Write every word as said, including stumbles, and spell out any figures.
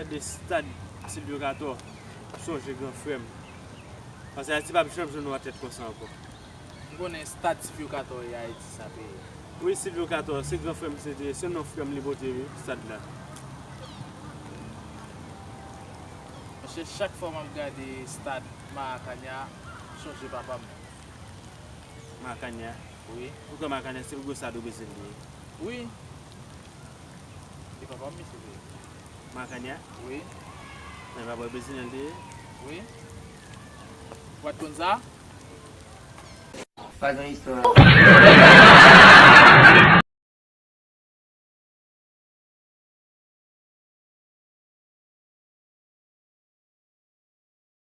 Gade stad Silvio Cator, sonje gran frè m. Paske Ayiti p ap janm jwenn yon atlèt konsa ankò. M konnen stad Silvio Cator e Ayiti sa peye. Wi, Silvio Cator, se gran frè m, se, se non frè m li pote, wi, stad la. Paske chak fwa m ap gade stad Maracana, m sonje papa m. Maracana? Wi. Poukwa Maracana se pi gwo stad o Brezil li ye? Wi. Se papa m, mesye. Maracana? Wi. Men papa w brezilyen li te ye? Wi. Ou pa t konn sa? Pa gen istwa.